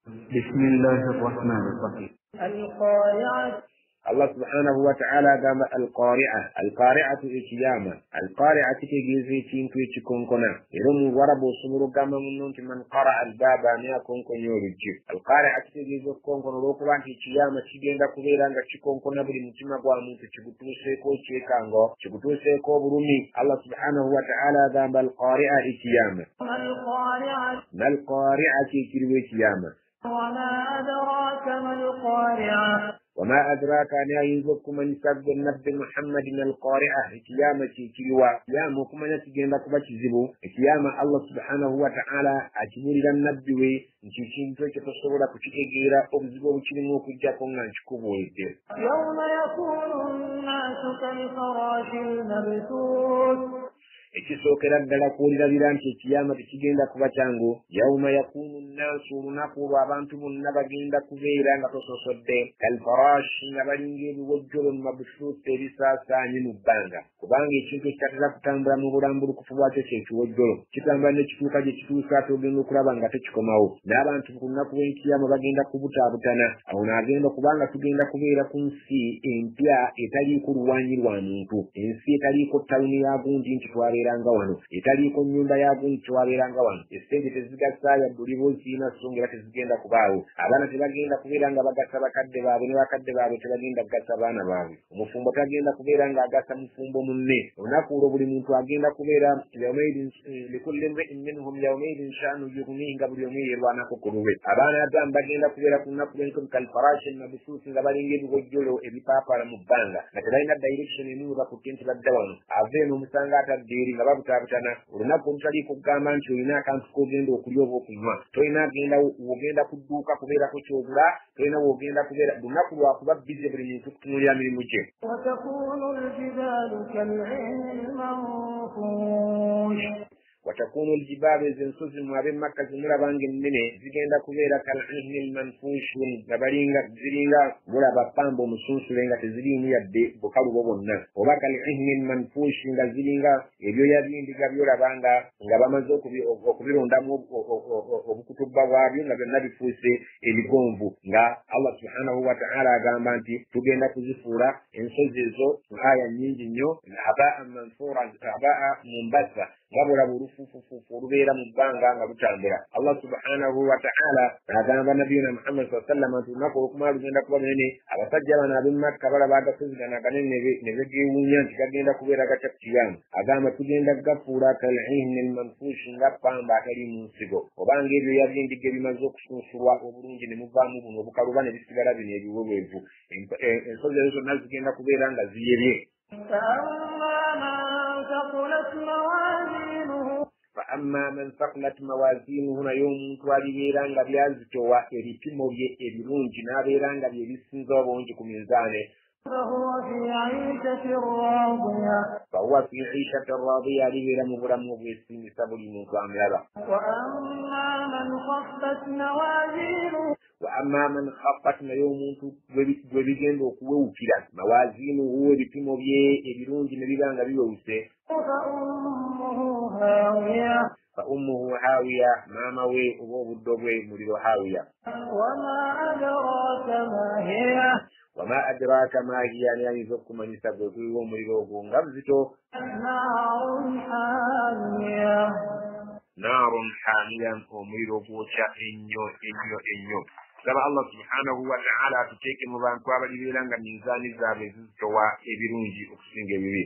بسم الله الرحمن الرحيم. القارعة. Allah subhanahu wa ta'ala agamba alqari'a, alqari'atu ekiyama, alqari'a kitegeeza ekintu ekikonkona. Era mu Luwarabu osobola okugamba munno nti man qaraa albaaba, ani akonkonya oluggi. Alqari'a kitegeeza okukonkona, olw'okuba nti ekiyama kigenda kubeera nga kikonkona buli mutima gwa muntu, kigutuuseeko ekyekango, kigutuuseeko obulumi. Allah subhanahu wa ta'ala agamba alqari'a ekiyama. Malqari'a kyekiriwo ekiyama. وما أدراك ما القارعة. وما أدراك أن ينزلكم من سبب النبي محمد القارعة كيامة كيوا يا مكمنة تجينا كبتشزبو كيامة الله سبحانه وتعالى أتمنى النبي نشين توك تصور كتيجيرا أبزبو وشينو كجاكم نشكوه. يوم يكون الناس كالفراش المبثوث. Ekisookera ddala kuwulirabira nti ekiyama tekigenda kuba kyangu. Yauma yakunu nnaasu, olunaku olwo abantu bonna bagenda kubeera nga tososodde, kalfarashi, nga balinga ebiwojjolo mu mabushuusi ebisaasaanye mu bbanga. Kubanga ekintu ekitatera kutambula mu bulambulukufu bwakyo kyekiwojjolo, kitambula nekituuka gye kituusa ate ogenda okulaba nga tekikomawo. N'abantu ku lunaku lw'ekiyama bagenda kubutaabutana. Awo naagenda kubanga tugenda kubeera ku nsi empya etaliiko luwanyi lwa muntu, ensi etaliiko tawuni ya gundi nti twabeera nga wano, etaliiko nnyumba ya gundi twabeeranga wano. Essente tezigasa yadde oliba oziina, so nga era tezigenda kubaawo. Abaana tebagenda kubeera nga bagasa bakadde baabwe, ne bakadde baabwe tebagenda kugasa baana baabwe. Omufumbo tagenda kubeera ng'agasa mufumbo munne. Olunaku olwo buli muntu agenda kubeera likulli mri'in minhum yawmaidin sha'nu yughnihi, nga buli omu yeerwanako ku lulwe. Abaana adamu bagenda kubeera ku lunaku lw'enkomi kalfarashi mabusuusi, nga balinga ebiwojjolo ebipaapaala mu bbanga, nga tebalina direction emu we bakutte nti badda wano. Ava eno omusanga atadde eri, nga babutaabutana. Olunaku olutaliiko kugamba nti olina akantu k'ogenda okulya oba okunywa, tolina agenda w'ogenda ku dduuka kubeerako ky'ogula, tolina w'ogenda kubeera. Lunaku lwakuba bize buli muntu kutunuulira mirimu gye. وتكون الجبال كالعهن المنفوش. وتكون الجبال ezo ensozi mwe ab'e Makka zemulabanga ennene zigenda kubeera kal'ihni almanfuushi, nga balinga ziringa mulaba pamba omusunsule nga teziriimu yadde bukalubo bwonna, oba kal'ihni almanfuushi nga ziringa ebyoya by'endiga byolabanga nga bamaze okubirondamu obukutubba bwabyo nga byonna bifuuse ebigonvu. Nga Allah subhanahu wa ta'ala agamba nti tugenda kuzifuula ensozi ezo aya nnyingi nnyo habaa manfuura, habaa mumbasa, nga bulaba olufuufufuufu olubeera mu bbanga nga lutambula. Allah subhanahu wa ta'ala agamba nabiyuna Muhammad sallallahu alaihi wasallam nti olunaku olwokumala lugenda kuba lunene. Abasajja bano ab'e Makka balaba agasozi gano aganene ne begeewuunya nti gagenda kubeera gatya ku kiyama. Agamba tugenda kugafuula kal'ihni almanfuushi, nga ppamba atali mu nsigo, obanga ebyoya by'endiga ebimaze okusunsulwa obulungi ne muvaamu buno obukaluba ne bisigala bino ebiweweevu. Ensozi ezo zonna zigenda kubeera nga ziyebye. فأما من ثقلت موازينه, naye omuntu alibeera nga byazitowa ebipimo bye ebirungi n'abeera nga bye bisinza obungi ku minzaane, فهو في عيشة راضية. فهو في عيشة راضية, alibeera mu bulamu obwesiimisa buli muntu amulaba. وأما من خفت موازينه. وأما man khaffat, naye omuntu gwe bigenda okuwewukira mawaziinuhu, ebipimo bye ebirungi ne biba nga biwewuse, فأمه هاوية. fa ummuhu haawiya, maama we oba obuddo bwe muliro haawiya. وما أدراك ما هي. وما أدراك ما hiya, ani ayinza okukumanyisa gwe guliwo omuliro ogwo nga muzito. نار حامية. Naarun haamiya, omuliro gwokya ennyo ennyo ennyo. Saba Allah subhanahu wa ta'ala atuteeke mu bantu abalibeera nga minzaani zaabwe zizitowa ebirungi okusinga ebibi.